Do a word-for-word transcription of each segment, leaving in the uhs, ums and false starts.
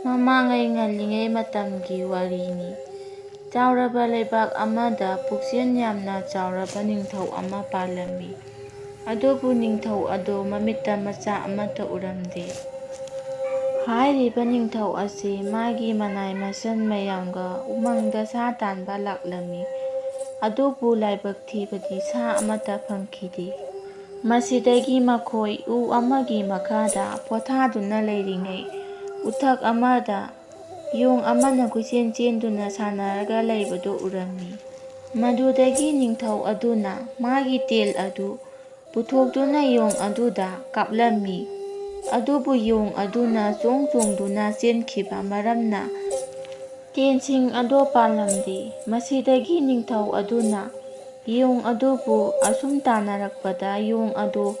ꯃꯃꯥꯡꯉꯩ ꯉꯜꯂꯤꯉꯩ ꯃꯇꯝꯒꯤ ꯋꯥꯔꯤꯅꯤ꯫ ꯆꯥꯎꯔꯕ ꯂꯩꯕꯥꯛ ꯑꯃꯗ ꯄꯨꯛꯆꯦꯜ ꯌꯥꯝꯅ ꯆꯥꯎꯔꯕ ꯅꯤꯡꯊꯧ ꯑꯃ ꯄꯥꯜꯂꯝꯃꯤ꯫ ꯑꯗꯨꯕꯨ ꯅꯤꯡꯊꯧ ꯑꯗꯣ ꯃꯃꯤꯠꯇ ꯃꯆꯥ ꯑꯃꯠꯇ ꯎꯔꯝꯗꯦ꯫ ꯍꯥꯏꯔꯤꯕ ꯅꯤꯡꯊꯧ ꯑꯁꯤ ꯃꯥꯒꯤ ꯃꯅꯥꯏ ꯃꯁꯟ ꯃꯌꯥꯝꯒ ꯎꯃꯪꯗ ꯁꯥ ꯇꯥꯟꯕ ꯂꯥꯛꯂꯝꯃꯤ꯫ ꯑꯗꯨꯕꯨ ꯂꯥꯏꯕꯛ ꯊꯤꯕꯗꯤ ꯁꯥ ꯑꯃꯠꯇ ꯐꯪꯈꯤꯗꯦ꯫ ꯃꯁꯤꯗꯒꯤ ꯃꯈꯣꯏ ꯎ ꯑꯃꯒꯤ ꯃꯈꯥꯗ ꯄꯣꯊꯥꯗꯨꯅ ꯂꯩꯔꯤꯉꯩ, ꯎꯊꯛ ꯑꯃꯗ ꯌꯣꯡ ꯑꯃꯅ ꯀꯣꯏꯆꯦꯟ ꯆꯦꯟꯗꯨꯅ ꯁꯥꯟꯅꯔꯒ ꯂꯩꯕꯗꯨ ꯎꯔꯝꯃꯤ꯫ ꯃꯗꯨꯗꯒꯤ ꯅꯤꯡꯊꯧ ꯑꯗꯨꯅ ꯃꯥꯒꯤ ꯇꯦꯜ ꯑꯗꯨ ꯄꯨꯊꯣꯛꯇꯨꯅ ꯌꯣꯡ ꯑꯗꯨꯗ ꯀꯥꯞꯂꯝꯃꯤ꯫ ꯑꯗꯨꯕꯨ ꯌꯣꯡ ꯑꯗꯨꯅ ꯆꯣꯡ ꯆꯣꯡꯗꯨꯅ ꯆꯦꯟꯈꯤꯕ ꯃꯔꯝꯅ ꯇꯦꯟꯁꯤꯡ ꯑꯗꯨ ꯄꯥꯜꯂꯝꯗꯦ꯫ ꯃꯁꯤꯗꯒꯤ ꯅꯤꯡꯊꯧ ꯑꯗꯨꯅ ꯌꯣꯡ ꯑꯗꯨꯕꯨ ꯑꯁꯨꯝ ꯇꯥꯟꯅꯔꯛꯄꯗ ꯌꯣꯡ ꯑꯗꯨ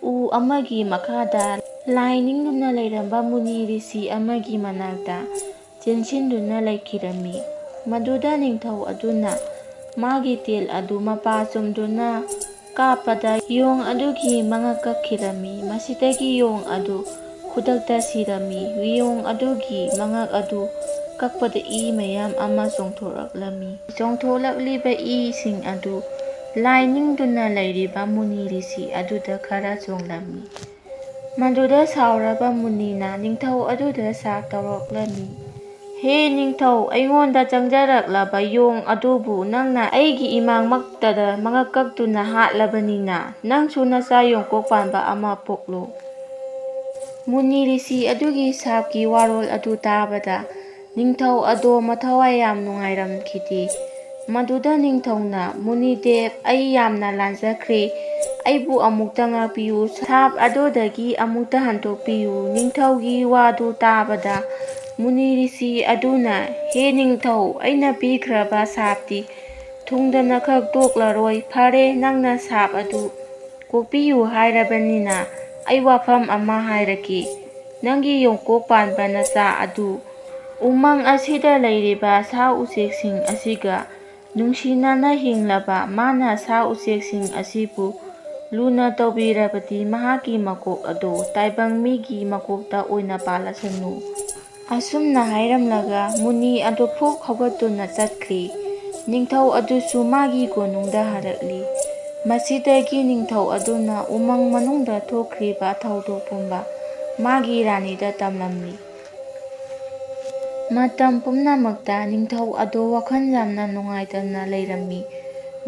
ꯎ ꯑꯃꯒꯤ ꯃꯈꯥꯗ ꯂꯥꯏ ꯅꯤꯡꯗꯨꯅ ꯂꯩꯔꯝꯕ ꯃꯨꯅꯤ ꯔꯤꯁꯤ ꯑꯃꯒꯤ ꯃꯅꯥꯛꯇ ꯆꯦꯟꯁꯤꯟꯗꯨꯅ ꯂꯩꯈꯤꯔꯝꯃꯤ꯫ ꯃꯗꯨꯗ ꯅꯤꯡꯊꯧ ꯑꯗꯨꯅ ꯃꯥꯒꯤ ꯇꯦꯜ ꯑꯗꯨ ꯃꯄꯥ ꯆꯨꯝꯗꯨꯅ ꯀꯥꯞꯄꯗ ꯌꯣꯡ ꯑꯗꯨꯒꯤ ꯃꯉꯛ ꯀꯛꯈꯤꯔꯝꯃꯤ꯫ ꯃꯁꯤꯗꯒꯤ ꯌꯣꯡ ꯑꯗꯨ ꯈꯨꯗꯛꯇ ꯁꯤꯔꯝꯃꯤ꯫ ꯌꯣꯡ ꯑꯗꯨꯒꯤ ꯃꯉꯛ ꯑꯗꯨ ꯀꯛꯄꯗ ꯏ ꯃꯌꯥꯝ ꯑꯃ ꯆꯣꯡꯊꯣꯔꯛꯂꯝꯃꯤ꯫ ꯆꯣꯡꯊꯣꯛꯂꯛꯂꯤꯕ ꯏꯁꯤꯡ ꯑꯗꯨ ꯂꯥꯏ ꯅꯤꯡꯗꯨꯅ ꯂꯩꯔꯤꯕ ꯃꯨꯅꯤ ꯔꯤꯁꯤ ꯑꯗꯨꯗ ꯈꯔ ꯆꯣꯡꯂꯝꯃꯤ꯫ ꯃꯗꯨꯗ ꯁꯥꯎꯔꯕ ꯃꯨꯅꯤꯅ ꯅꯤꯡꯊꯧ ꯑꯗꯨꯗ ꯁꯥꯞ ꯇꯧꯔꯛꯂꯝꯃꯤ, "ꯍꯦ ꯅꯤꯡꯊꯧ, ꯑꯩꯉꯣꯟꯗ ꯆꯪꯖꯔꯛꯂꯕ ꯌꯣꯡ ꯑꯗꯨꯕꯨ ꯅꯪꯅ ꯑꯩꯒꯤ ꯏꯃꯥꯡꯃꯛꯇꯗ ꯃꯉꯛ ꯀꯛꯇꯨꯅ ꯍꯥꯠꯂꯕꯅꯤꯅ, ꯅꯪꯁꯨ ꯅꯆꯥ ꯌꯣꯡꯀꯣꯛ ꯄꯥꯟꯕ ꯑꯃ ꯄꯣꯛꯂꯨ꯫" ꯃꯨꯅꯤ ꯔꯤꯁꯤ ꯑꯗꯨꯒꯤ ꯁꯥꯞꯀꯤ ꯋꯥꯔꯣꯜ ꯑꯗꯨ ꯇꯥꯕꯗ ꯅꯤꯡꯊꯧ ꯑꯗꯣ ꯃꯊꯋꯥꯏ ꯌꯥꯝ ꯅꯨꯡꯉꯥꯏꯔꯝꯈꯤꯗꯦ꯫ ꯃꯗꯨꯗ ꯅꯤꯡꯊꯧꯅ, "ꯃꯨꯅꯤꯗꯦꯕ, ꯑꯩ ꯌꯥꯝꯅ ꯂꯥꯟꯖꯈ꯭ꯔꯦ꯫ ꯑꯩꯕꯨ ꯑꯃꯨꯛꯇ ꯉꯥꯛꯄꯤꯌꯨ꯫ ꯁꯥꯞ ꯑꯗꯨꯗꯒꯤ ꯑꯃꯨꯛꯇ ꯍꯟꯗꯣꯛꯄꯤꯌꯨ꯫" ꯅꯤꯡꯊꯧꯒꯤ ꯋꯥꯗꯨ ꯇꯥꯕꯗ ꯃꯨꯅꯤ ꯔꯤꯁꯤ ꯑꯗꯨꯅ, "ꯍꯦ ꯅꯤꯡꯊꯧ, ꯑꯩꯅ ꯄꯤꯈ꯭ꯔꯕ ꯁꯥꯞꯇꯤ ꯊꯨꯡꯗꯅ ꯈꯛ ꯇꯣꯛꯂꯔꯣꯏ꯫ ꯐꯔꯦ, ꯅꯪꯅ ꯁꯥꯞ ꯑꯗꯨ ꯀꯣꯛꯄꯤꯌꯨ ꯍꯥꯏꯔꯕꯅꯤꯅ, ꯑꯩ ꯋꯥꯐꯝ ꯑꯃ ꯍꯥꯏꯔꯛꯀꯦ꯫ ꯅꯪꯒꯤ ꯌꯣꯡꯀꯣꯛ ꯄꯥꯟꯕ ꯅꯆꯥ ꯑꯗꯨ ꯎꯃꯪ ꯑꯁꯤꯗ ꯂꯩꯔꯤꯕ ꯁꯥ ꯎꯆꯦꯛꯁꯤꯡ ꯑꯁꯤꯒ ꯅꯨꯡꯁꯤꯅꯅ ꯍꯤꯡꯂꯕ ꯃꯥꯅ ꯁꯥ ꯎꯆꯦꯛꯁꯤꯡ ꯑꯁꯤꯕꯨ ꯂꯨꯅ ꯇꯧꯕꯤꯔꯕꯗꯤ ꯃꯍꯥꯛꯀꯤ ꯃꯀꯣꯛ ꯑꯗꯨ ꯇꯥꯏꯕꯪ ꯃꯤꯒꯤ ꯃꯀꯣꯛꯇ ꯑꯣꯏꯅ ꯄꯥꯜꯂꯁꯅꯨ꯫ ꯑꯁꯨꯝꯅ ꯍꯥꯏꯔꯝꯂꯒ ꯃꯨꯅꯤ ꯑꯗꯨ ꯐꯨꯛ ꯍꯧꯒꯠꯇꯨꯅ ꯆꯠꯈ꯭ꯔꯤ꯫ ꯅꯤꯡꯊꯧ ꯑꯗꯨꯁꯨ ꯃꯥꯒꯤ ꯀꯣꯅꯨꯡꯗ ꯍꯜꯂꯛꯂꯤ꯫ ꯃꯁꯤꯗꯒꯤ ꯅꯤꯡꯊꯧ ꯑꯗꯨꯅ ꯎꯃꯪ ꯃꯅꯨꯡꯗ ꯊꯣꯛꯈ꯭ꯔꯤꯕ ꯊꯧꯗꯣꯛ ꯄꯨꯝꯕ ꯃꯥꯒꯤ ꯔꯥꯅꯤꯗ ꯇꯝꯂꯝꯃꯤ꯫ ꯃꯇꯝ ꯄꯨꯝꯅꯃꯛꯇ ꯅꯤꯡꯊꯧ ꯑꯗꯨ ꯋꯥꯈꯜ ꯌꯥꯝꯅ ꯅꯨꯡꯉꯥꯏꯇꯅ ꯂꯩꯔꯝꯃꯤ꯫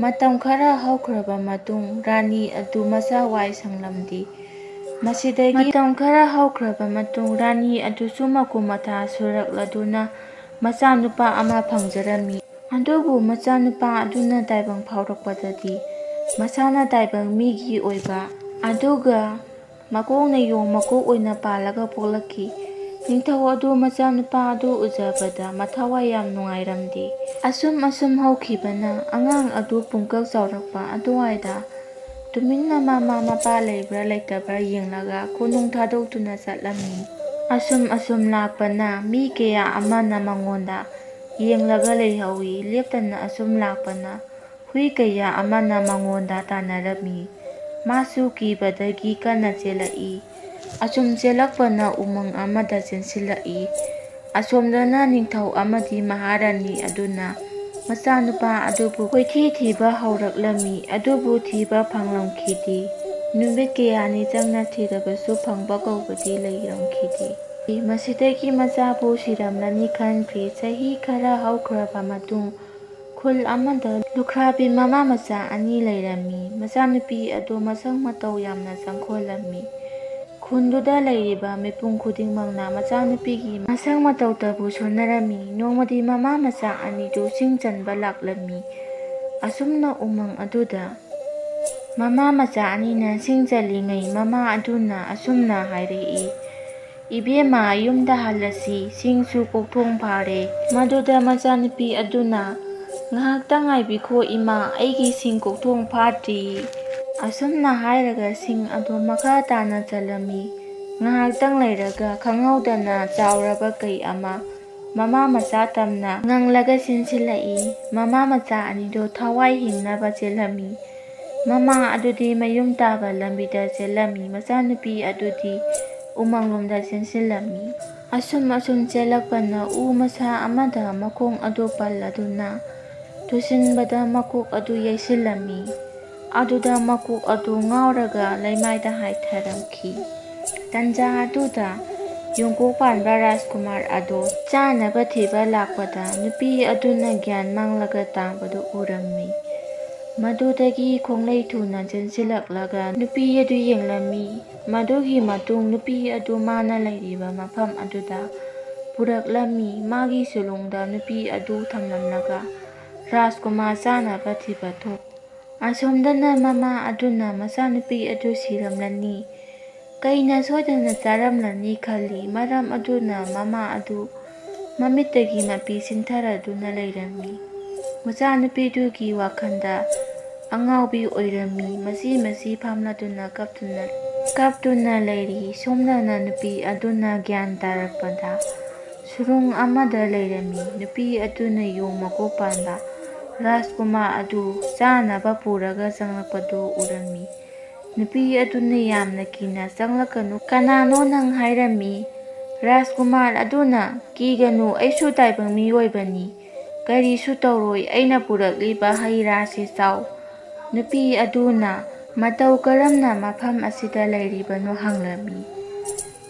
ꯃꯇꯝ ꯈꯔ ꯍꯧꯈ꯭ꯔꯕ ꯃꯇꯨꯡ ꯔꯥꯅꯤ ꯑꯗꯨ ꯃꯆꯥ ꯋꯥꯏ ꯁꯪꯂꯝꯗꯦ꯫ ꯃꯁꯤꯗꯒꯤ ꯃꯇꯝ ꯈꯔ ꯍꯧꯈ꯭ꯔꯕ ꯃꯇꯨꯡ ꯔꯥꯅꯤ ꯑꯗꯨꯁꯨ ꯃꯀꯨ ꯃꯊꯥ ꯁꯨꯔꯛꯂꯗꯨꯅ ꯃꯆꯥꯅꯨꯄꯥ ꯑꯃ ꯐꯪꯖꯔꯝꯃꯤ꯫ ꯑꯗꯨꯕꯨ ꯃꯆꯥꯅꯨꯄꯥ ꯑꯗꯨꯅ ꯇꯥꯏꯕꯪ ꯐꯥꯎꯔꯛꯄꯗꯗꯤ ꯃꯁꯥꯅ ꯇꯥꯏꯕꯪ ꯃꯤꯒꯤ ꯑꯣꯏꯕ ꯑꯗꯨꯒ ꯃꯀꯣꯛꯅ ꯌꯣꯡ ꯃꯀꯣꯛ ꯑꯣꯏꯅ ꯄꯥꯜꯂꯒ ꯄꯣꯛꯂꯛꯈꯤ꯫ ꯅꯤꯡꯊꯧ ꯑꯗꯨ ꯃꯆꯥꯅꯨꯄꯥ ꯑꯗꯨ ꯎꯖꯕꯗ ꯃꯊꯋꯥꯏ ꯌꯥꯝ ꯅꯨꯡꯉꯥꯏꯔꯝꯗꯦ꯫ ꯑꯁꯨꯝ ꯑꯁꯨꯝ ꯍꯧꯈꯤꯕꯅ ꯑꯉꯥꯡ ꯑꯗꯨ ꯄꯨꯡꯀꯛ ꯆꯥꯎꯔꯛꯄ ꯑꯗꯨꯋꯥꯏꯗ ꯇꯨꯃꯤꯟꯅ ꯃꯃꯥ ꯃꯄꯥ ꯂꯩꯕ꯭ꯔꯥ ꯂꯩꯇꯕ꯭ꯔꯥ ꯌꯦꯡꯂꯒ ꯀꯣꯅꯨꯡ ꯊꯥꯗꯣꯛꯇꯨꯅ ꯆꯠꯂꯝꯃꯤ꯫ ꯑꯁꯨꯝ ꯑꯁꯨꯝ ꯂꯥꯛꯄꯅ ꯃꯤ ꯀꯌꯥ ꯑꯃꯅ ꯃꯉꯣꯟꯗ ꯌꯦꯡꯂꯒ ꯂꯩꯍꯧꯏ꯫ ꯂꯦꯞꯇꯅ ꯑꯁꯨꯝ ꯂꯥꯛꯄꯅ ꯍꯨꯏ ꯀꯌꯥ ꯑꯃꯅ ꯃꯉꯣꯟꯗ ꯇꯥꯟꯅꯔꯝꯃꯤ꯫ ꯃꯥꯁꯨ ꯀꯤꯕꯗꯒꯤ ꯀꯟꯅ ꯆꯦꯜꯂꯛꯏ꯫ ꯑꯁꯨꯝ ꯆꯦꯜꯂꯛꯄꯅ ꯎꯃꯪ ꯑꯃꯗ ꯆꯦꯟꯁꯤꯜꯂꯛꯏ꯫ ꯑꯁꯣꯝꯗꯅ ꯅꯤꯡꯊꯧ ꯑꯃꯗꯤ ꯃꯍꯥꯔꯥꯅꯤ ꯑꯗꯨꯅ ꯃꯆꯥꯅꯨꯄꯥ ꯑꯗꯨꯕꯨ ꯀꯣꯏꯊꯤ ꯊꯤꯕ ꯍꯧꯔꯛꯂꯝꯃꯤ, ꯑꯗꯨꯕꯨ ꯊꯤꯕ ꯐꯪꯂꯝꯈꯤꯗꯦ꯫ ꯅꯨꯃꯤꯠ ꯀꯌꯥꯅꯤ ꯆꯪꯅ ꯊꯤꯔꯕꯁꯨ ꯐꯪꯕ ꯀꯧꯕꯗꯤ ꯂꯩꯔꯝꯈꯤꯗꯦ꯫ ꯃꯁꯤꯗꯒꯤ ꯃꯆꯥꯕꯨ ꯁꯤꯔꯝꯂꯅꯤ ꯈꯟꯈ꯭ꯔꯦ꯫ ꯆꯍꯤ ꯈꯔ ꯍꯧꯈ꯭ꯔꯕ ꯃꯇꯨꯡ ꯈꯨꯜ ꯑꯃꯗ ꯂꯨꯈ꯭ꯔꯥꯕꯤ ꯃꯃꯥ ꯃꯆꯥ ꯑꯅꯤ ꯂꯩꯔꯝꯃꯤ꯫ ꯃꯆꯥꯅꯨꯄꯤ ꯑꯗꯨ ꯃꯁꯛ ꯃꯇꯧ ꯌꯥꯝꯅ ꯆꯪꯈꯣꯜꯂꯝꯃꯤ꯫ ꯈꯨꯟꯗꯨꯗ ꯂꯩꯔꯤꯕ ꯃꯤꯄꯨꯝ ꯈꯨꯗꯤꯡꯃꯛꯅ ꯃꯆꯥꯅꯨꯄꯤꯒꯤ ꯃꯁꯛ ꯃꯇꯧꯇꯕꯨ ꯁꯣꯟꯅꯔꯝꯃꯤ꯫ ꯅꯣꯡꯃꯗꯤ ꯃꯃꯥ ꯃꯆꯥ ꯑꯅꯤꯗꯨ ꯁꯤꯡ ꯆꯟꯕ ꯂꯥꯛꯂꯝꯃꯤ꯫ ꯑꯁꯨꯝꯅ ꯎꯃꯪ ꯑꯗꯨꯗ ꯃꯃꯥ ꯃꯆꯥ ꯑꯅꯤꯅ ꯁꯤꯡ ꯆꯜꯂꯤꯉꯩ ꯃꯃꯥ ꯑꯗꯨꯅ ꯑꯁꯨꯝꯅ ꯍꯥꯏꯔꯛꯏ, "ꯏꯕꯦꯝꯃ, ꯌꯨꯝꯗ ꯍꯜꯂꯁꯤ, ꯁꯤꯡꯁꯨ ꯀꯣꯛꯊꯣꯡ ꯐꯥꯔꯦ꯫" ꯃꯗꯨꯗ ꯃꯆꯥꯅꯨꯄꯤ ꯑꯗꯨꯅ, "ꯉꯥꯏꯍꯥꯛꯇ ꯉꯥꯏꯕꯤꯈꯣ ꯏꯃꯥ, ꯑꯩꯒꯤ ꯁꯤꯡ ꯀꯣꯛꯊꯣꯡ ꯐꯥꯗ꯭ꯔꯤ꯫" ꯑꯁꯨꯝꯅ ꯍꯥꯏꯔꯒ ꯁꯤꯡ ꯑꯗꯨ ꯃꯈꯥ ꯇꯥꯅ ꯆꯜꯂꯝꯃꯤ꯫ ꯉꯥꯏꯍꯥꯛꯇꯪ ꯂꯩꯔꯒ ꯈꯪꯍꯧꯗꯅ ꯆꯥꯎꯔꯕ ꯀꯩ ꯑꯃ ꯃꯃꯥ ꯃꯆꯥ ꯇꯝꯅ ꯉꯪꯂꯒ ꯆꯦꯟꯁꯤꯜꯂꯛꯏ꯫ ꯃꯃꯥ ꯃꯆꯥ ꯑꯅꯤꯗꯨ ꯊꯋꯥꯏ ꯍꯤꯡꯅꯕ ꯆꯦꯜꯂꯝꯃꯤ꯫ ꯃꯃꯥ ꯑꯗꯨꯗꯤ ꯃꯌꯨꯝ ꯇꯥꯕ ꯂꯝꯕꯤꯗ ꯆꯦꯜꯂꯝꯃꯤ꯫ ꯃꯆꯥꯅꯨꯄꯤ ꯑꯗꯨꯗꯤ ꯎꯃꯪꯂꯣꯝꯗ ꯆꯦꯟꯁꯤꯜꯂꯝꯃꯤ꯫ ꯑꯁꯨꯝ ꯑꯁꯨꯝ ꯆꯦꯜꯂꯛꯄꯅ ꯎ ꯃꯁꯥ ꯑꯃꯗ ꯃꯈꯣꯡ ꯑꯗꯨ ꯄꯜꯂꯗꯨꯅ ꯇꯨꯁꯤꯟꯕꯗ ꯃꯀꯣꯛ ꯑꯗꯨ ꯌꯩꯁꯤꯜꯂꯝꯃꯤ꯫ ꯑꯗꯨꯗ ꯃꯀꯣꯛ ꯑꯗꯨ ꯉꯥꯎꯔꯒ ꯂꯩꯃꯥꯏꯗ ꯍꯥꯏꯊꯔꯝꯈꯤ꯫ ꯇꯟꯖꯥ ꯑꯗꯨꯗ ꯌꯣꯡꯀꯣꯛ ꯄꯥꯟꯕ ꯔꯥꯖꯀꯨꯃꯥꯔ ꯑꯗꯨ ꯆꯥꯅꯕ ꯊꯤꯕ ꯂꯥꯛꯄꯗ ꯅꯨꯄꯤ ꯑꯗꯨꯅ ꯒ꯭ꯌꯥꯟ ꯃꯥꯡꯂꯒ ꯇꯥꯡꯕꯗꯨ ꯎꯔꯝꯃꯤ꯫ ꯃꯗꯨꯗꯒꯤ ꯈꯣꯡꯂꯩ ꯊꯨꯅ ꯆꯦꯟꯁꯤꯜꯂꯛꯂꯒ ꯅꯨꯄꯤ ꯑꯗꯨ ꯌꯦꯡꯂꯝꯃꯤ꯫ ꯃꯗꯨꯒꯤ ꯃꯇꯨꯡ ꯅꯨꯄꯤ ꯑꯗꯨ ꯃꯥꯅ ꯂꯩꯔꯤꯕ ꯃꯐꯝ ꯑꯗꯨꯗ ꯄꯨꯔꯛꯂꯝꯃꯤ꯫ ꯃꯥꯒꯤ ꯁꯨꯔꯨꯡꯗ ꯅꯨꯄꯤ ꯑꯗꯨ ꯊꯝꯂꯝꯂꯒ ꯔꯥꯖꯀꯨꯃꯥꯔ ꯆꯥꯅꯕ ꯊꯤꯕ ꯊꯣꯛ ꯑꯁꯣꯝꯗꯅ ꯃꯃꯥ ꯑꯗꯨꯅ ꯃꯆꯥꯅꯨꯄꯤ ꯑꯗꯨ ꯁꯤꯔꯝꯂꯅꯤ, ꯀꯩꯅ ꯁꯣꯏꯗꯅ ꯆꯥꯔꯝꯂꯅꯤ ꯈꯜꯂꯤ꯫ ꯃꯔꯝ ꯑꯗꯨꯅ ꯃꯃꯥ ꯑꯗꯨ ꯃꯃꯤꯠꯇꯒꯤ ꯃꯄꯤ ꯁꯤꯟꯊꯔꯗꯨꯅ ꯂꯩꯔꯝꯃꯤ꯫ ꯃꯆꯥꯅꯨꯄꯤꯗꯨꯒꯤ ꯋꯥꯈꯜꯗ ꯑꯉꯥꯎꯕꯤ ꯑꯣꯏꯔꯝꯃꯤ꯫ ꯃꯆꯤ ꯃꯆꯤ ꯐꯝꯂꯗꯨꯅ ꯀꯞꯇꯨꯅ, ꯀꯞꯇꯨꯅ ꯂꯩꯔꯤ꯫ ꯁꯣꯝꯗꯅ ꯅꯨꯄꯤ ꯑꯗꯨꯅ ꯒ꯭ꯌꯥꯟ ꯇꯥꯔꯛꯄꯗ ꯁꯨꯔꯨꯡ ꯑꯃꯗ ꯂꯩꯔꯝꯃꯤ꯫ ꯅꯨꯄꯤ ꯑꯗꯨꯅ ꯌꯣꯡ ꯃꯀꯣꯛ ꯄꯥꯟꯕ ꯔꯥꯖꯀꯨꯃꯥꯔ ꯑꯗꯨ ꯆꯥꯅꯕ ꯄꯨꯔꯒ ꯆꯪꯂꯛꯄꯗꯨ ꯎꯔꯝꯃꯤ꯫ ꯅꯨꯄꯤ ꯑꯗꯨꯅ ꯌꯥꯝꯅ ꯀꯤꯅ, "ꯆꯪꯂꯛꯀꯅꯨ, ꯀꯅꯥꯅꯣ ꯅꯪ?" ꯍꯥꯏꯔꯝꯃꯤ꯫ ꯔꯥꯖꯀꯨꯃꯥꯔ ꯑꯗꯨꯅ, "ꯀꯤꯒꯅꯨ, ꯑꯩꯁꯨ ꯇꯥꯏꯕꯪ ꯃꯤꯑꯣꯏꯕꯅꯤ, ꯀꯔꯤꯁꯨ ꯇꯧꯔꯣꯏ, ꯑꯩꯅ ꯄꯨꯔꯛꯂꯤꯕ ꯍꯩ ꯔꯥꯁꯤ ꯆꯥꯎ"꯫ ꯅꯨꯄꯤ ꯑꯗꯨꯅ ꯃꯇꯧ ꯀꯔꯝꯅ ꯃꯐꯝ ꯑꯁꯤꯗ ꯂꯩꯔꯤꯕꯅꯣ ꯍꯪꯂꯝꯃꯤ꯫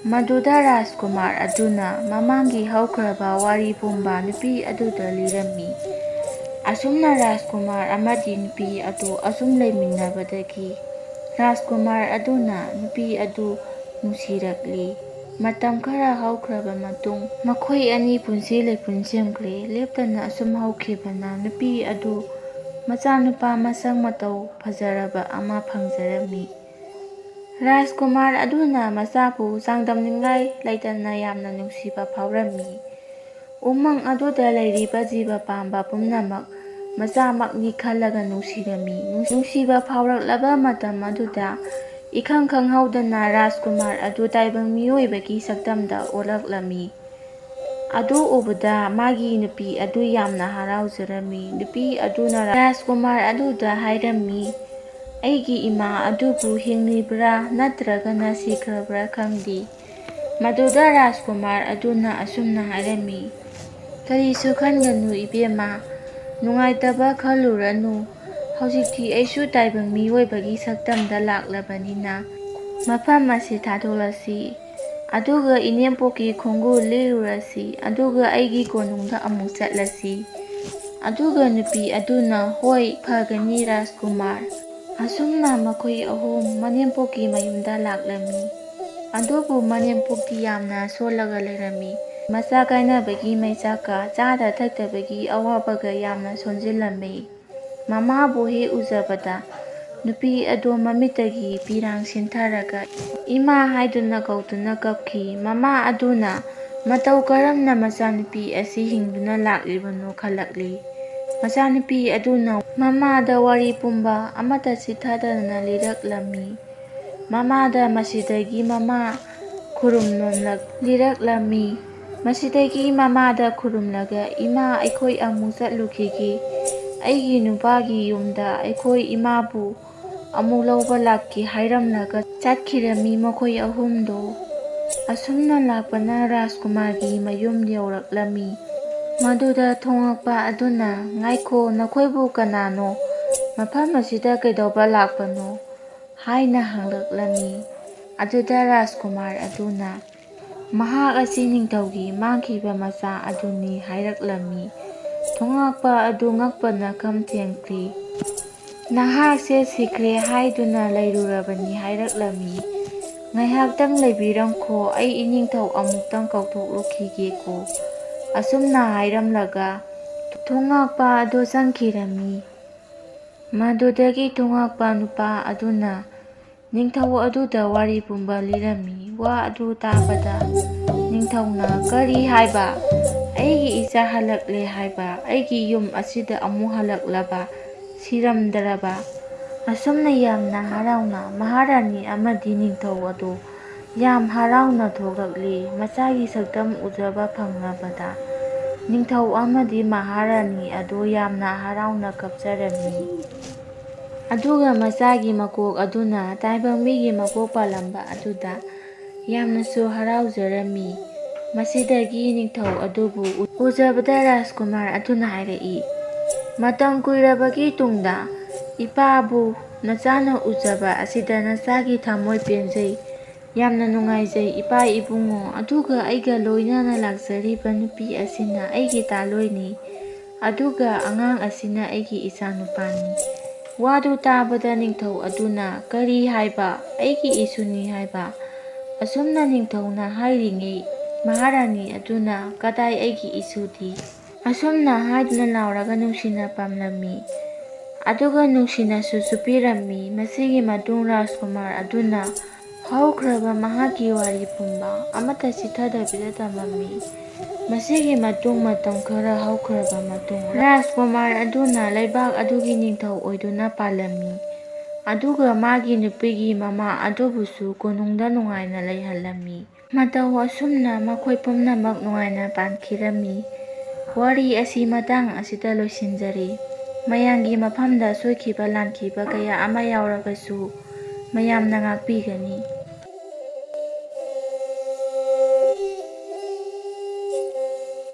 ꯃꯗꯨꯗ ꯔꯥꯖꯀꯨꯃꯥꯔ ꯑꯗꯨꯅ ꯃꯃꯥꯡꯒꯤ ꯍꯧꯈ꯭ꯔꯕ ꯋꯥꯔꯤ ꯄꯨꯝꯕ ꯅꯨꯄꯤ ꯑꯗꯨꯗ ꯂꯤꯔꯝꯃꯤ꯫ ꯑꯁꯨꯝꯅ ꯔꯥꯖꯀꯨꯃꯥꯔ ꯑꯃꯗꯤ ꯅꯨꯄꯤ ꯑꯗꯨ ꯑꯁꯨꯝ ꯂꯩꯃꯤꯟꯅꯕꯗꯒꯤ ꯔꯥꯖꯀꯨꯃꯥꯔ ꯑꯗꯨꯅ ꯅꯨꯄꯤ ꯑꯗꯨ ꯅꯨꯡꯁꯤꯔꯛꯂꯤ꯫ ꯃꯇꯝ ꯈꯔ ꯍꯧꯈ꯭ꯔꯕ ꯃꯇꯨꯡ ꯃꯈꯣꯏ ꯑꯅꯤ ꯄꯨꯟꯁꯤ ꯂꯩꯄꯨꯟ ꯁꯦꯝꯈ꯭ꯔꯦ꯫ ꯂꯦꯞꯇꯅ ꯑꯁꯨꯝ ꯍꯧꯈꯤꯕꯅ ꯅꯨꯄꯤ ꯑꯗꯨ ꯃꯆꯥꯅꯨꯄꯥ ꯃꯁꯛ ꯃꯇꯧ ꯐꯖꯔꯕ ꯑꯃ ꯐꯪꯖꯔꯝꯃꯤ꯫ ꯔꯥꯖꯀꯨꯃꯥꯔ ꯑꯗꯨꯅ ꯃꯆꯥꯕꯨ ꯆꯥꯡꯗꯝꯅꯤꯡꯉꯥꯏ ꯂꯩꯇꯅ ꯌꯥꯝꯅ ꯅꯨꯡꯁꯤꯕ ꯐꯥꯎꯔꯝꯃꯤ꯫ ꯎꯃꯪ ꯑꯗꯨꯗ ꯂꯩꯔꯤꯕ ꯖꯤꯕ ꯄꯥꯟꯕ ꯄꯨꯝꯅꯃꯛ ꯃꯆꯥꯃꯛꯅꯤ ꯈꯜꯂꯒ ꯅꯨꯡꯁꯤꯔꯝꯃꯤ꯫ ꯅꯨꯡꯁꯤꯕ ꯐꯥꯎꯔꯛꯂꯕ ꯃꯇꯝ ꯑꯗꯨꯗ ꯏꯈꯪ ꯈꯪꯍꯧꯗꯅ ꯔꯥꯖꯀꯨꯃꯥꯔ ꯑꯗꯨ ꯇꯥꯏꯕꯪ ꯃꯤꯑꯣꯏꯕꯒꯤ ꯁꯛꯇꯝꯗ ꯑꯣꯜꯂꯛꯂꯝꯃꯤ꯫ ꯑꯗꯨ ꯎꯕꯗ ꯃꯥꯒꯤ ꯅꯨꯄꯤ ꯑꯗꯨ ꯌꯥꯝꯅ ꯍꯔꯥꯎꯖꯔꯝꯃꯤ꯫ ꯅꯨꯄꯤ ꯑꯗꯨꯅ ꯔꯥꯖꯀꯨꯃꯥꯔ ꯑꯗꯨꯗ ꯍꯥꯏꯔꯝꯃꯤ, "ꯑꯩꯒꯤ ꯏꯃꯥ ꯑꯗꯨꯕꯨ ꯍꯤꯡꯂꯤꯕ꯭ꯔꯥ ꯅꯠꯇ꯭ꯔꯒꯅ ꯁꯤꯈ꯭ꯔꯕ꯭ꯔꯥ ꯈꯪꯗꯦ꯫" ꯃꯗꯨꯗ ꯔꯥꯖꯀꯨꯃꯥꯔ ꯑꯗꯨꯅ ꯑꯁꯨꯝꯅ ꯍꯥꯏꯔꯝꯃꯤ, "ꯀꯔꯤꯁꯨ ꯈꯟꯒꯅꯨ ꯏꯕꯦꯝꯃ, ꯅꯨꯡꯉꯥꯏꯇꯕ ꯈꯜꯂꯨꯔꯅꯨ꯫ ꯍꯧꯖꯤꯛꯇꯤ ꯑꯩꯁꯨ ꯇꯥꯏꯕꯪ ꯃꯤꯑꯣꯏꯕꯒꯤ ꯁꯛꯇꯝꯗ ꯂꯥꯛꯂꯕꯅꯤꯅ ꯃꯐꯝ ꯑꯁꯤ ꯊꯥꯗꯣꯛꯂꯁꯤ꯫ ꯑꯗꯨꯒ ꯏꯅꯦꯝꯄꯣꯛꯀꯤ ꯈꯣꯡꯒꯨꯜ ꯂꯤꯔꯨꯔꯁꯤ, ꯑꯗꯨꯒ ꯑꯩꯒꯤ ꯀꯣꯅꯨꯡꯗ ꯑꯃꯨꯛ ꯆꯠꯂꯁꯤ꯫" ꯑꯗꯨꯒ ꯅꯨꯄꯤ ꯑꯗꯨꯅ, "ꯍꯣꯏ, ꯐꯒꯅꯤ ꯔꯥꯖꯀꯨꯃꯥꯔ꯫" ꯑꯁꯨꯝꯅ ꯃꯈꯣꯏ ꯑꯍꯨꯝ ꯃꯅꯦꯝꯄꯣꯛꯀꯤ ꯃꯌꯨꯝꯗ ꯂꯥꯛꯂꯝꯃꯤ꯫ ꯑꯗꯨꯕꯨ ꯃꯅꯦꯝꯄꯣꯛꯇꯤ ꯌꯥꯝꯅ ꯁꯣꯜꯂꯒ ꯂꯩꯔꯝꯃꯤ꯫ ꯃꯆꯥ ꯀꯥꯏꯅꯕꯒꯤ ꯃꯩꯆꯥꯛꯀ ꯆꯥꯗ ꯊꯛꯇꯕꯒꯤ ꯑꯋꯥꯕꯒ ꯌꯥꯝꯅ ꯁꯣꯟꯖꯤꯜꯂꯝꯃꯤ꯫ ꯃꯃꯥꯕꯨ ꯍꯦꯛ ꯎꯖꯕꯗ ꯅꯨꯄꯤ ꯑꯗꯨ ꯃꯃꯤꯠꯇꯒꯤ ꯄꯤꯔꯥꯡ ꯁꯤꯟꯊꯔꯒ "ꯏꯃꯥ" ꯍꯥꯏꯗꯨꯅ ꯀꯧꯗꯨꯅ ꯀꯞꯈꯤ꯫ ꯃꯃꯥ ꯑꯗꯨꯅ ꯃꯇꯧ ꯀꯔꯝꯅ ꯃꯆꯥꯅꯨꯄꯤ ꯑꯁꯤ ꯍꯤꯡꯗꯨꯅ ꯂꯥꯛꯂꯤꯕꯅꯣ ꯈꯜꯂꯛꯂꯤ꯫ ꯃꯆꯥꯅꯨꯄꯤ ꯑꯗꯨꯅ ꯃꯃꯥꯗ ꯋꯥꯔꯤ ꯄꯨꯝꯕ ꯑꯃꯠꯇ ꯆꯤꯠꯊꯗꯅ ꯂꯤꯔꯛꯂꯝꯃꯤ꯫ ꯃꯃꯥꯗ ꯃꯁꯤꯗꯒꯤ ꯃꯃꯥ ꯈꯨꯔꯨꯝꯂꯝꯂꯛ-, ꯂꯤꯔꯛꯂꯝꯃꯤ꯫ ꯃꯁꯤꯗꯒꯤ ꯃꯃꯥꯗ ꯈꯨꯔꯨꯝꯂꯒ, "ꯏꯃꯥ, ꯑꯩꯈꯣꯏ ꯑꯃꯨꯛ ꯆꯠꯂꯨꯈꯤꯒꯦ꯫ ꯑꯩꯒꯤ ꯅꯨꯄꯥꯒꯤ ꯌꯨꯝꯗ ꯑꯩꯈꯣꯏ ꯏꯃꯥꯕꯨ ꯑꯃꯨꯛ ꯂꯧꯕ ꯂꯥꯛꯀꯦ" ꯍꯥꯏꯔꯝꯂꯒ ꯆꯠꯈꯤꯔꯝꯃꯤ ꯃꯈꯣꯏ ꯑꯍꯨꯝꯗꯣ꯫ ꯑꯁꯨꯝꯅ ꯂꯥꯛꯄꯅ ꯔꯥꯖꯀꯨꯃꯥꯔꯒꯤ ꯃꯌꯨꯝ ꯌꯧꯔꯛꯂꯝꯃꯤ꯫ ꯃꯗꯨꯗ ꯊꯣꯉꯛꯄ ꯑꯗꯨꯅ, "ꯉꯥꯏꯈꯣ, ꯅꯈꯣꯏꯕꯨ ꯀꯅꯥꯅꯣ? ꯃꯐꯝ ꯑꯁꯤꯗ ꯀꯩꯗꯧꯕ ꯂꯥꯛꯄꯅꯣ?" ꯍꯥꯏꯅ ꯍꯪꯂꯛꯂꯝꯃꯤ꯫ ꯑꯗꯨꯗ ꯔꯥꯖꯀꯨꯃꯥꯔ ꯑꯗꯨꯅ, "ꯃꯍꯥꯛ ꯑꯁꯤ ꯅꯤꯡꯊꯧꯒꯤ ꯃꯥꯡꯈꯤꯕ ꯃꯆꯥ ꯑꯗꯨꯅꯤ" ꯍꯥꯏꯔꯛꯂꯝꯃꯤ꯫ ꯊꯣꯉꯥꯛꯄ ꯑꯗꯨ ꯉꯛꯄꯅ ꯈꯝ ꯊꯦꯡꯈ꯭ꯔꯤ꯫ "ꯅꯍꯥꯛꯁꯦ ꯁꯤꯈ꯭ꯔꯦ ꯍꯥꯏꯗꯨꯅ ꯂꯩꯔꯨꯔꯕꯅꯤ" ꯍꯥꯏꯔꯛꯂꯝꯃꯤ꯫ "ꯉꯥꯏꯍꯥꯛꯇꯪ ꯂꯩꯕꯤꯔꯝꯈꯣ, ꯑꯩ ꯏꯅꯤꯡꯊꯧ ꯑꯃꯨꯛꯇꯪ ꯀꯧꯊꯣꯛꯂꯨꯈꯤꯒꯦꯀꯣ꯫" ꯑꯁꯨꯝꯅ ꯍꯥꯏꯔꯝꯂꯒ ꯊꯣꯉꯥꯛꯄ ꯑꯗꯨ ꯆꯪꯈꯤꯔꯝꯃꯤ꯫ ꯃꯗꯨꯗꯒꯤ ꯊꯣꯉꯥꯛꯄ ꯅꯨꯄꯥ ꯑꯗꯨꯅ ꯅꯤꯡꯊꯧ ꯑꯗꯨꯗ ꯋꯥꯔꯤ ꯄꯨꯝꯕ ꯂꯤꯔꯝꯃꯤ꯫ ꯋꯥ ꯑꯗꯨ ꯇꯥꯕꯗ ꯅꯤꯡꯊꯧꯅ, "ꯀꯔꯤ ꯍꯥꯏꯕ? ꯑꯩꯒꯤ ꯏꯆꯥ ꯍꯜꯂꯛꯂꯦ ꯍꯥꯏꯕ, ꯑꯩꯒꯤ ꯌꯨꯝ ꯑꯁꯤꯗ ꯑꯃꯨꯛ ꯍꯜꯂꯛꯂꯕ, ꯁꯤꯔꯝꯗ꯭ꯔꯕ꯫ ꯑꯁꯨꯝꯅ ꯌꯥꯝꯅ ꯍꯔꯥꯎꯅ ꯃꯍꯥꯔꯥꯅꯤ ꯑꯃꯗꯤ ꯅꯤꯡꯊꯧ ꯑꯗꯨ ꯌꯥꯝ ꯍꯔꯥꯎꯅ ꯊꯣꯛꯂꯛꯂꯤ꯫ ꯃꯆꯥꯒꯤ ꯁꯛꯇꯝ ꯎꯖꯕ ꯐꯪꯂꯕꯗ ꯅꯤꯡꯊꯧ ꯑꯃꯗꯤ ꯃꯍꯥꯔꯥꯅꯤ ꯑꯗꯨ ꯌꯥꯝꯅ ꯍꯔꯥꯎꯅ ꯀꯞꯆꯔꯝꯃꯤ꯫ ꯑꯗꯨꯒ ꯃꯆꯥꯒꯤ ꯃꯀꯣꯛ ꯑꯗꯨꯅ ꯇꯥꯏꯕꯪ ꯃꯤꯒꯤ ꯃꯀꯣꯛ ꯄꯥꯜꯂꯝꯕ ꯑꯗꯨꯗ ꯌꯥꯝꯅꯁꯨ ꯍꯔꯥꯎꯖꯔꯝꯃꯤ꯫ ꯃꯁꯤꯗꯒꯤ ꯅꯤꯡꯊꯧ ꯑꯗꯨꯕꯨ ꯎ-, ꯎꯖꯕꯗ ꯔꯥꯖꯀꯨꯃꯥꯔ ꯑꯗꯨꯅ ꯍꯥꯏꯔꯛꯏ, "ꯃꯇꯝ ꯀꯨꯏꯔꯕꯒꯤ ꯇꯨꯡꯗ ꯏꯄꯥꯕꯨ ꯅꯆꯥꯅ ꯎꯖꯕ ꯑꯁꯤꯗ ꯅꯆꯥꯒꯤ ꯊꯃꯣꯏ ꯄꯦꯟꯖꯩ꯫ ꯌꯥꯝꯅ ꯅꯨꯡꯉꯥꯏꯖꯩ ꯏꯄꯥ ꯏꯕꯨꯡꯉꯣ꯫ ꯑꯗꯨꯒ ꯑꯩꯒ ꯂꯣꯏꯅꯅ ꯂꯥꯛꯆꯔꯤꯕ ꯅꯨꯄꯤ ꯑꯁꯤꯅ ꯑꯩꯒꯤ ꯇꯥꯂꯣꯏꯅꯤ꯫ ꯑꯗꯨꯒ ꯑꯉꯥꯡ ꯑꯁꯤꯅ ꯑꯩꯒꯤ ꯏꯆꯥꯅꯨꯄꯥꯅꯤ꯫" ꯋꯥꯗꯨ ꯇꯥꯕꯗ ꯅꯤꯡꯊꯧ ꯑꯗꯨꯅ, "ꯀꯔꯤ ꯍꯥꯏꯕ? ꯑꯩꯒꯤ ꯏꯁꯨꯅꯤ ꯍꯥꯏꯕ?" ꯑꯁꯨꯝꯅ ꯅꯤꯡꯊꯧꯅ ꯍꯥꯏꯔꯤꯉꯩ, ꯃꯍꯥꯔꯥꯅꯤ ꯑꯗꯨꯅ, "ꯀꯗꯥꯏ ꯑꯩꯒꯤ ꯏꯁꯨꯗꯤ?" ꯑꯁꯨꯝꯅ ꯍꯥꯏꯗꯨꯅ ꯂꯥꯎꯔꯒ ꯅꯨꯡꯁꯤꯅ ꯄꯥꯝꯂꯝꯃꯤ꯫ ꯑꯗꯨꯒ ꯅꯨꯡꯁꯤꯅꯁꯨ ꯆꯨꯞꯄꯤꯔꯝꯃꯤ꯫ ꯃꯁꯤꯒꯤ ꯃꯇꯨꯡ ꯔꯥꯖꯀꯨꯃꯥꯔ ꯑꯗꯨꯅ ꯍꯧꯈ꯭ꯔꯕ ꯃꯍꯥꯛꯀꯤ ꯋꯥꯔꯤ ꯄꯨꯝꯕ ꯑꯃꯠꯇ ꯆꯤꯊꯗꯕꯤꯗ ꯇꯝꯂꯝꯃꯤ꯫ ꯃꯁꯤꯒꯤ ꯃꯇꯨꯡ ꯃꯇꯝ ꯈꯔ ꯍꯧꯈ꯭ꯔꯕ ꯃꯇꯨꯡ, ꯔꯥꯖꯀꯨꯃꯥꯔ ꯑꯗꯨꯅ ꯂꯩꯕꯥꯛ ꯑꯗꯨꯒꯤ ꯅꯤꯡꯊꯧ ꯑꯣꯏꯗꯨꯅ ꯄꯥꯜꯂꯝꯃꯤ꯫ ꯑꯗꯨꯒ ꯃꯥꯒꯤ ꯅꯨꯄꯤꯒꯤ ꯃꯃꯥ ꯑꯗꯨꯕꯨꯁꯨ ꯀꯣꯅꯨꯡꯗ ꯅꯨꯡꯉꯥꯏꯅ ꯂꯩꯍꯜꯂꯝꯃꯤ꯫ ꯃꯇꯧ ꯑꯁꯨꯝꯅ ꯃꯈꯣꯏ ꯄꯨꯝꯅꯃꯛ ꯅꯨꯡꯉꯥꯏꯅ ꯄꯥꯟꯈꯤꯔꯝꯃꯤ꯫ ꯋꯥꯔꯤ ꯑꯁꯤ ꯃꯇꯥꯡ ꯑꯁꯤꯗ ꯂꯣꯏꯁꯤꯟꯖꯔꯤ꯫ ꯃꯌꯥꯝꯒꯤ ꯃꯐꯝꯗ ꯁꯣꯏꯈꯤꯕ ꯂꯥꯟꯈꯤꯕ ꯀꯌꯥ ꯑꯃ ꯌꯥꯎꯔꯕꯁꯨ ꯃꯌꯥꯝꯅ ꯉꯥꯛꯄꯤꯒꯅꯤ꯫